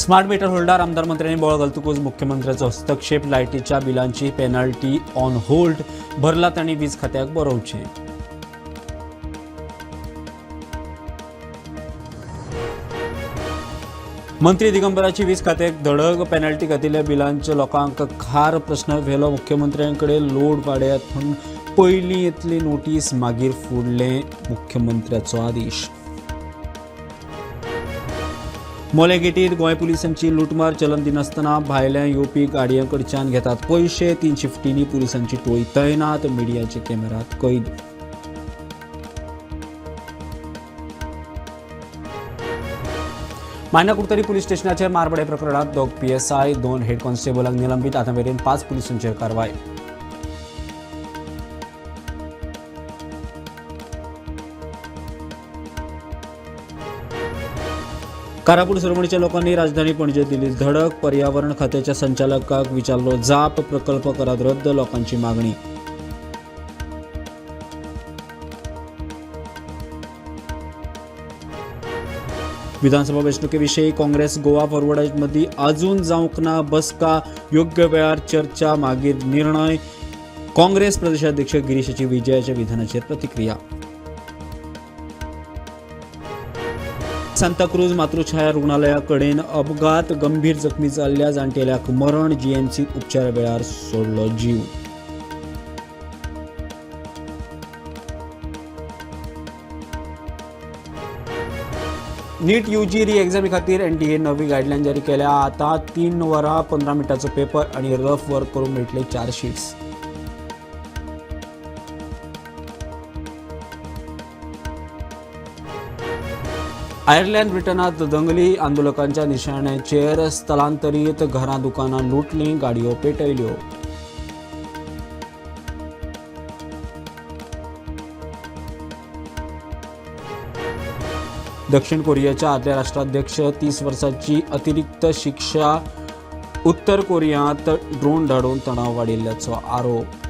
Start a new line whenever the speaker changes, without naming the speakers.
Smart meter holder आमदार मंत्र्यांनी बोळ घालतकूच मुख्यमंत्र्याचो हस्तक्षेप. लायटीच्या बिलांची पेनल्टी ऑन होल्ड. भरला तांणी वीज खात्याक बरोवचें. मंत्री दिगंबराची वीज खात्याक धडक. पेनल्टी घातिल्ल्या बिलांच्या लोकांक खार प्रस्न व्हेलो मुख्यमंत्र्यांकडे. लोड वाडयात म्हूण पयलीं येतली नोटीस, मागीर फुडलें मुख्यमंत्र्याचो आदेश. मोले गेटीर गोंय पुलिसांची लुटमार. चलन दिनासतना भायल्या येवपी गाडयां कडच्यान घेतात पयशे. 3 शिफ्टींनी पुलिसांची टोळी तैनात. मिडियाच्या कॅमेरात कैद. मायना कुडतरी पुलीस स्टेशनाचेर मारबडे प्रकरणात 2 PSI, 2 head कॉन्स्टेबलांक निलंबीत. आतां मेरेन 5 पुलिसांचेर कारवाय. कारापूर सरवणीच्या लोकांनी राजधानी पणजे दिली धडक. पर्यावरण खात्याच्या संचालकाक विचारलो जाप. प्रकल्प करात रद्द, लोकांची मागणी. विधानसभा वेंचणुकेविषयी काँग्रेस गोवा फॉरवर्डामदीं अजून जावंक ना बसका. योग्य वेळार चर्चा, मागीर निर्णय. काँग्रेस प्रदेशाध्यक्ष गिरीशाची विजयाच्या विधानाचेर प्रतिक्रिया. सांताक्रूज मातृछाया रुग्णालयाकडेन अपघात. गंभीर जखमी जाल्ल्या जाण्टेल्याक मरण. जीएमसीत उपचारा वेळार सोडलो जीव. नीट यूजी री एग्जामी खातीर एनटीए नवी गायडलायन जारी केल्या. आता 3 वरां 15 मिनटांचो पेपर आनी रफ वर्क करूंक मेळटले 4 शीट्स. आयर्लंड ब्रिटनात दंगली. आंदोलकांच्या निशाण्याचेर स्थलांतरीत. घरां दुकानां लुटलीं, गाडयो पेटयल्यो. दक्षिण कोरियाच्या आदल्या राष्ट्राध्यक्ष 30 वर्सांची अतिरिक्त शिक्षा. उत्तर कोरियांत ड्रोन धाडून तणाव वाडिल्ल्याचो आरोप.